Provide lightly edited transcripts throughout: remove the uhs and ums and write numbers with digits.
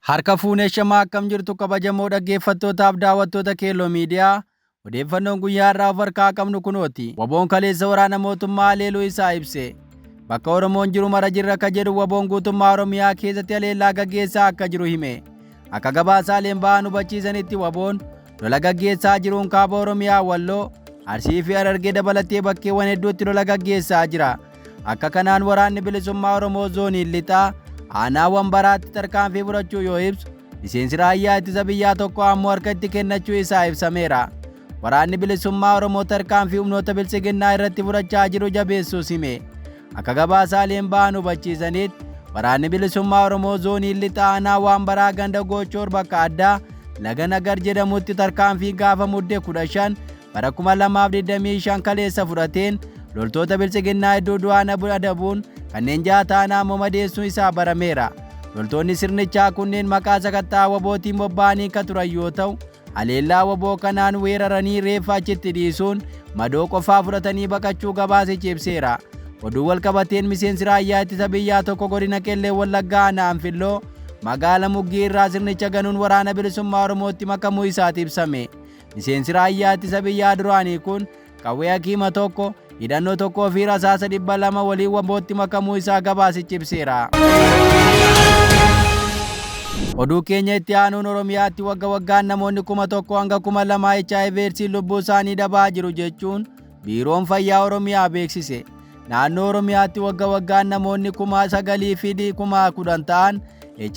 Harka fuunee shamaa akkam jirtu kabajamoo dhaggeeffattootaaf daawwattoota Keelloo Miidiyaa. Odeeffannoon guyyaa har'aa of harkaa qabnu kunooti. Waboon kaleessa waraana mootummaa haleeluu isaa ibse. Bakka Oromoon jiru mara jirra ka jedhu Waboon guutummaa Oromiyaa keessatti haleellaa gaggeessaa akka jiru hime. Akka gabaasaaleen ba'an hubachiisanitti Waboon lola gaggeessaa jiruun kaaba Oromiyaa Walloo, Arsii fi Harargee dabalatee bakkeewwan hedduutti lola gaggeessaa jira. Akka kanaan waraanni bilisummaa Oromoo zooniin lixaa aanaa Wambaraatti tarkaanfii fudhachuu yoo ibsu, miseensi raayyaa ittisa biyyaa tokko ammoo harka itti kennachuu isaa ibsameera. Waraanni bilisummaa Oromoo tarkaanfii humnoota biltsiginnaa irratti fudhachaa jiru jabeessuus hime. Akka gabaasaaleen ba'an hubachiisanitti waraanni bilisummaa Oromoo zooniin lixaa aanaa Wambaraa ganda Goochoor bakka addaa Laga Nagar jedhamutti tarkaanfii gaafa Mudde 15 bara 2025 kaleessa fudhateen loltoota biltsiginnaa hedduu du'aan adabuun kanneen jaha ta'an ammoo madeessuun isaa barameera. Loltoonni sirnichaa kunneen maqaa sakattaa Wabootiin bobba'anii kan turan yoo ta'u, haleellaa Waboo kanaan weeraranii reeffa achitti dhiisuun madoo qofaa fudhatanii baqachuu gabaasichi ibseera. Oduu walqabateen miseensi raayyaa ittisa biyyaa tokko godina Qellee Wallaggaa aanaa Anfilloo magaala Muggii irraa sirnicha ganuun waraana bilisummaa Oromootti makamuu isaati ibsame. Miseensi raayyaa ittisa biyyaa duraanii kun qawwee hakiima tokko, hidhannoo tokkoo fi rasaasa 200 waliin Wabootti makamuu isaa gabaasichi ibseera. Oduu keenya itti aanuun Oromiyaatti wagga waggaan namoonni 1000 hanga 2000 HIV AIDSiin lubbuu isaanii dhabaa jiru jechuun Biiroon Fayyaa Oromiyaa beeksise. Naannoo Oromiyaatti wagga waggaan namoonni 9,000 fi 10,000 ta'an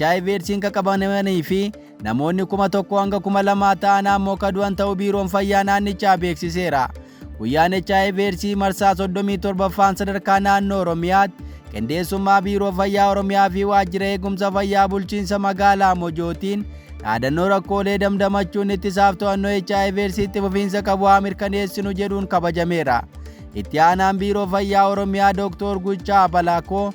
HIV AIDSiin qaqqabamanii fi namoonni 1000 hanga 2000 ta'an ammoo ka du'an ta'uu Biiroon Fayyaa naannichaa beeksiseera. Guyyaan HIV AIDS marsaa 37ffaan sadarkaa naannoo Oromiyaatti qindeessummaa Biiroo Fayyaa Oromiyaa fi Waajjira Eegumsa Fayyaa Bulchiinsa Magaalaa Mojootiin dhaadannoo rakkoolee damdamachuun ittisaaf to'annoo HIV AIDS itti fufiinsa qabu haa mirkaneessinu jedhuun kabajameera. Itti aanaan Biiroo Fayyaa Oromiyaa Dooktor Guchaa Balaakoo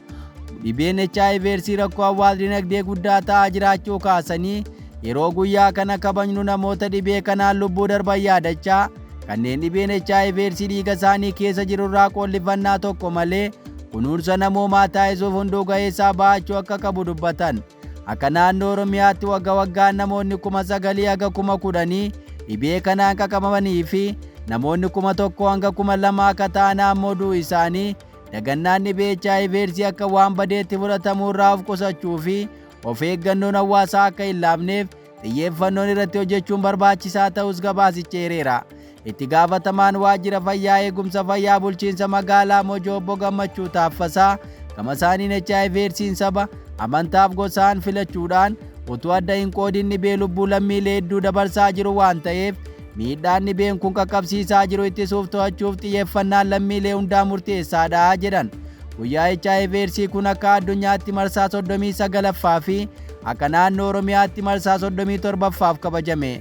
dhibeen HIV AIDS rakkoo hawaas dinagdee guddaa ta'aa jiraachuu kaasanii yeroo guyyaa kana kabajnu namoota dhibee kanaan lubbuu darban yaadachaa kanneen dhibeen HIV AIDS dhiiga isaanii keessa jirurraa qoollifannaa tokko malee kunuunsa namoomaa taasisuuf hunduu ga'eessaa ba'achuu akka qabu dubbatan. Akka naannoo Oromiyaatti wagga waggaan namoonni 9,000 haga 10,000 dhibee kanaan qaqabamanii fi namoonni 1000 hanga 2000 akka ta'an ammoo du'u isaanii dagannaan dhibee HIV AIDS akka waan badeetti fudhatamuu irraa of qusachuu fi of eeggannoon hawaasaa akka hin laafneef xiyyeeffannoon irratti hojjechuun barbaachisaa ta'us gabaasichi eereera. Itti gaafatamaan Waajjira Fayyaa Eegumsa Fayyaa Bulchiinsa Magaalaa Mojoo Obbo Gammachuu Taaffasaa gama isaaniin HIV AIDSiin saba, amantaaf gosaan filachuudhaan utuu adda hin qoodin dhibee lubbuu lammiilee hedduu dabarsaa jiru waan ta'eef miidhaan dhibeen kun qaqqabsiisaa jiru ittisuuf to'achuuf xiyyeeffannaan lammiilee hundaa murteessaadha jedhan. Guyyaa HIV AIDS kun akka addunyaatti marsaa 39ffaa fi akka naannoo Oromiyaatti marsaa 37ffaaf kabajame.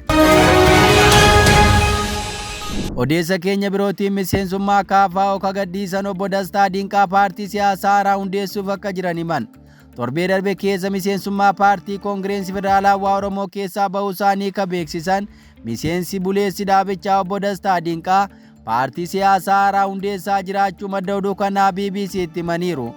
Odeessa keenya birootiin miseensummaa KFO ka gadhiisan Obbo Dastaa Dinqaa paartii siyaasaa haaraa hundeessuuf akka jiran himan. Torbee darbe keessa miseensummaa paartii Koongireensi Federaalaawaa Oromoo keessaa bahuu isaanii ka beeksisan miseensi buleessi dhaabichaa Obbo Dastaa Dinqaa paartii siyaasaa haaraa hundeessaa jiraachuu madda oduu kanaa BBC'tti himaniiru.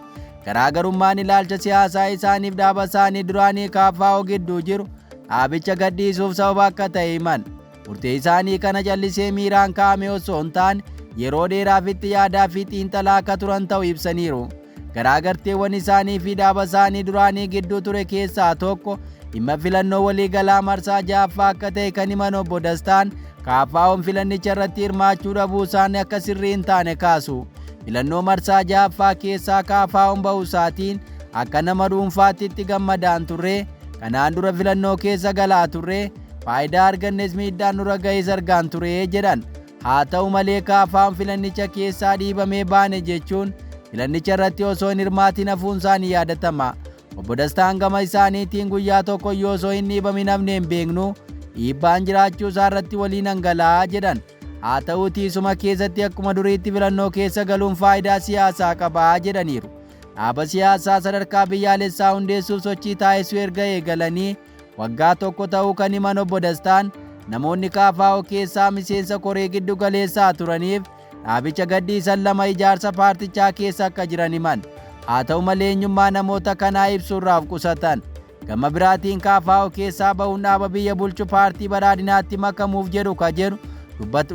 Garaagarummaan ilaalcha siyaasaa isaaniif dhaaba isaanii duraanii KFO gidduu jiru dhaabicha gadhiisuuf sababa akka ta'e himan. Murtee isaanii kana callisee miiraan kaa'ame osoo hin taane yeroo dheeraaf itti yaadaa fi xiinxalaa akka turan ta'u ibsaniiru. Garaagarteewwan isaanii fi dhaaba isaanii duraanii gidduu ture keessaa tokko dhimma filannoo waliigalaa marsaa 6ffaa akka ta'e kan himan Obbo Dastaan KFO'n filannicha irratti hirmaachuu dhabuu isaanii akka sirrii hin taane kaasu. Filannoo marsaa 6ffaa keessaa KFO'n bahuu isaatiin akka nama dhuunfaatti itti gammadaan turre, kanaan dura filannoo keessa galaa turre, faayidaa argannes miidhaan nurra ga'es argaan ture jedhan. Haa ta'u malee KFO'n filannicha keessaa dhiibamee baane jechuun filannicha irratti osoo hin hirmaatin hafuun isaanii yaadatama. Obbo Dastaan gama isaaniitiin guyyaa tokko iyyuu osoo hin dhiibamin hafne hin beeknu, dhiibbaan jiraachuu isaa irratti waliin hangalaa jedhan. Haa ta'uutii isuma keessatti akkuma duriitti filannoo keessa galuun faayidaa siyaasaa qaba jedhaniiru. Dhaaba siyaasaa sadarkaa biyyaalessaa hundeessuuf sochii taasisuu erga eegalanii waggaa tokko ta'uu kan himan Obbo Dastaan namoonni KFO keessaa miseensa koree giddu galeessaa turaniif dhaabicha gadhiisan lama ijaarsa paartichaa keessa akka jiran himan. Haa ta'u malee eenyummaa namoota kanaa ibsuurraa of qusatan. Gama biraatiin KFO keessaa bahuun dhaaba biyya bulchu paartii badhaadhinaatti makamuuf jedhu ka jedhu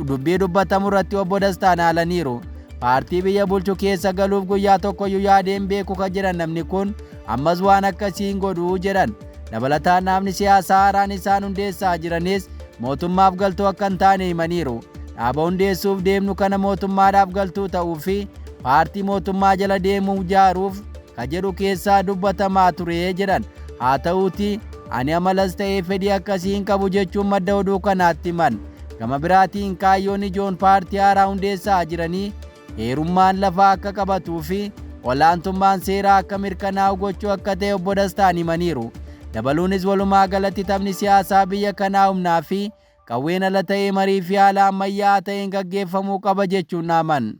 dubbii dubbatamu irratti obbo Dastaan haalaniiru. Paartii biyya bulchu keessa galuuf guyyaa tokkoyyuu yaadeen beeku ka jedhan namni kun ammas waan akkasii hin godhu jedhan. Dabalataan dhaabni siyaasaa haaraan isaan hundeessaa jiranis mootummaaf galtuu akka hin taane himaniiru. Dhaaba hundeessuuf deemnu kana mootummaadhaaf galtuu ta'uu fi paartii mootummaa jala deemuu ijaaruuf ka jedhu keessaa dubbatamaa ture jedhan. Haa ta'uutii ani amalas ta'ee fedhii akkasii hin qabu jechuun madda oduu kanaatti himan. Gama biraatiin kaayyoon ijoon paartii haaraa hundeessaa jiranii heerummaan lafaa akka qabatuu fi olaantummaan seeraa akka mirkanaa'u gochuu akka ta'e obbo Dastaan himaniiru. Dabaluunis walumaa galatti taphni siyaasaa biyya kanaa humnaa fi qawween ala ta'ee marii fi haala ammayyaa'aa ta'een gaggeeffamuu qaba jechuun dhaaman.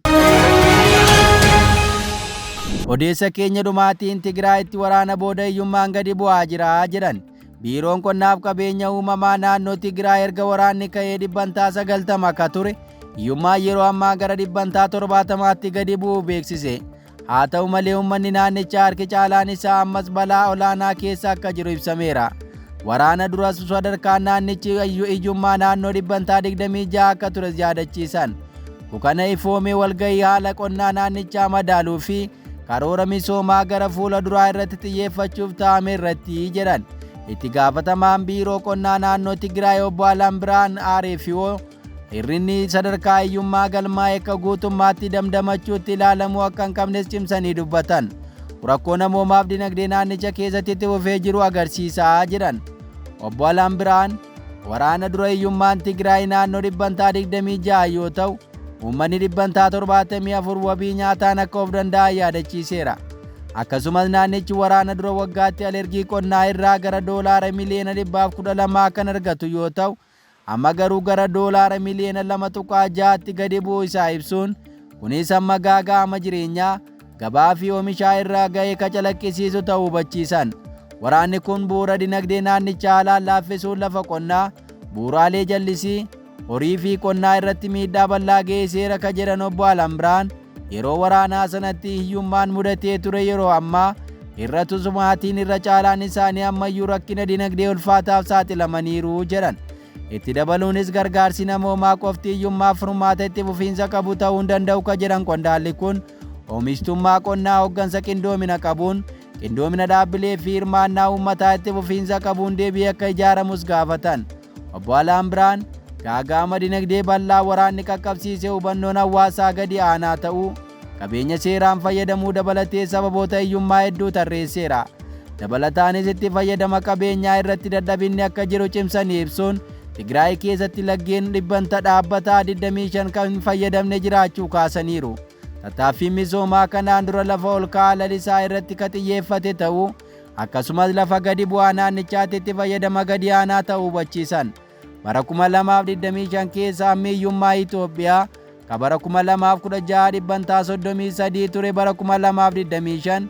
Odeessa keenya dhumaatiin Tigraayitti waraana booda hiyyummaan gadi bu'aa jira jedhan. Biiroon qonnaaf qabeenya uumamaa naannoo Tigraay erga waraanni ka'ee 90% akka ture hiyyummaan yeroo ammaa gara 70%tti gadi bu'uu beeksise. Haa ta'u malee uummanni naannichaa harki caalaan isaa ammas balaa olaanaa keessa akka jiru ibsameera. Waraana duras sadarkaan naannichi hiyyummaa naannoo 26% akka tures yaadachiisan. Kana ifoomee walgahii haala qonnaa naannichaa madaaluu fi karoora misoomaa gara fuula duraa irratti xiyyeeffachuuf taa'ame irratti jedhan. Itti gaafatamaan biiroo qonnaa naannoo Tigraay obbo Alambiraan Aareefiyoo hir'inni sadarkaa hiyyummaa galmaa'e akka guutummaatti damdamachuutti ilaalamuu akka hin qabnes cimsanii dubbatan. Rakkoo namoomaaf dinagdee naannicha keessatti itti fufee jiru agarsiisaa jedhan. Obbo Alambiraan waraana dura hiyyummaan Tigraay naannoo 26% yoo ta'u uummanni 74% wabii nyaataan akka of danda'an yaadachiiseera. Akkasumas naannichi waraana dura waggaatti alergii qonnaa irraa gara doolaara miliyoona 112 kan argatu yoo ta'u amma garuu gara doolaara miliyoona 2.6tti gadi bu'uu isaa ibsuun kunis amma gaaga'ama jireenyaa gabaa fi oomishaa irraa ga'e ka calaqqisiisu ta'uu hubachiisan. Waraanni kun bu'uura dinagdee naannichaa haalaan laaffisuun lafa qonnaa, bu'uuraalee jallisii, horii fi qonnaa irratti miidhaa bal'aa geessiseera ka jedhan obbo Alambiraan yeroo waraanaa sanatti hiyyummaan mudatee ture yeroo ammaa irratus maatiin irra caalaan isaanii ammayyuu rakkina dinagdee ulfaataaf saaxilamaniiru jedhan. Itti dabaluunis gargaarsi namoomaa qofti hiyyummaaf furmaata itti fufiinsa qabu ta'uu hin danda'u ka jedhan qondaalli kun oomishtummaa qonnaa hooggansa qindoomina qabuun qindoomina dhaabbilee fi hirmaannaa uummataa itti fufiinsa qabuun deebi'ee akka ijaaramus gaafatan. Obbo Alambiraan gaaga'ama dinagdee bal'aa waraanni qaqqabsiise hubannoon hawaasaa gadi aanaa ta'uu qabeenya seeraan fayyadamuu dabalatee sababoota hiyyummaa hedduu tarreesseera. Dabalataanis itti fayyadama qabeenyaa irratti dadhabinni akka jiru cimsanii ibsuun Tigraay keessatti laggeen dhibbanta dhaabbataa 25 kan hin fayyadamne jiraachuu kaasaniiru. Tattaaffiin misoomaa kanaan dura lafa ol ka'aa lalisaa irratti ka xiyyeeffate ta'uu akkasumas lafa gadi bu'aa naannichaatti itti fayyadama gadi aanaa ta'uu hubachiisan. Bara 2025 keessa hammi hiyyummaa Itoophiyaa ka bara 2016 33% ture bara 2025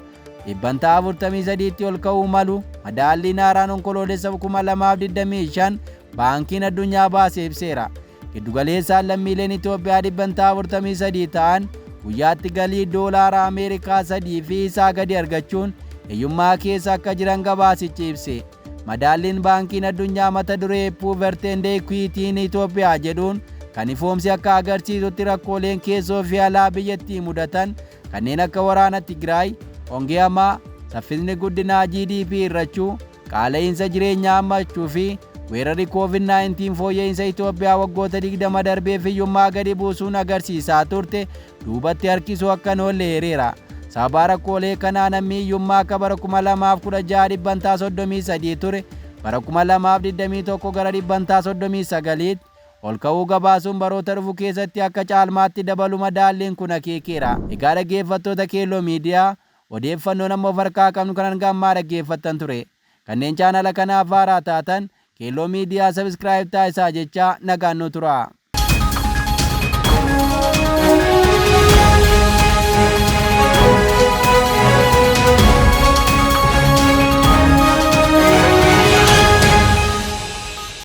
43%tti ol ka'uu malu madaalliin haaraan onkoloolessa 2025 baankiin addunyaa baasee ibseera. Giddugaleessaan lammiileen Itoophiyaa 43% ta'an guyyaatti galii doolaara Ameerikaa 3 fi isaa gadi argachuun hiyyummaa keessa akka jiran gabaasichi ibse. Madaalliin baankiin addunyaa mata duree Poverty and Equity in Itoophiyaa jedhuun kan ifoomsi akka agarsiisutti rakkooleen keessoo fi alaa biyyattii mudatan kanneen akka waraana Tigraay, hongee hamaa, saffisni guddinaa GDP hir'achuu, qaala'iinsa jireenyaa hammachuu fi weerarri COVID-19 fooyya'insa Itoophiyaa waggoota 20 darbeef hiyyummaa gadi buusuun agarsiisaa turte duubatti harkisuu akka hin oolle eereera. Sababa rakkoolee kanaan hammi hiyyummaa akka bara 2016 33% ture bara 2021 gara 39%tti ol ka'uu gabaasuun baroota dhufu keessatti akka caalmaatti dabalu madaalliin kun akeekeera. Egaa dhaggeeffattoota Keelloo Miidiyaa, odeeffannoo nama of harkaa qabnu kan hanga ammaa dhaggeeffattan ture. Kanneen chaanala kanaaf haaraa taatan Keelloo Miidiyaa subscribe taasisaa jechaa nagaan nu tura.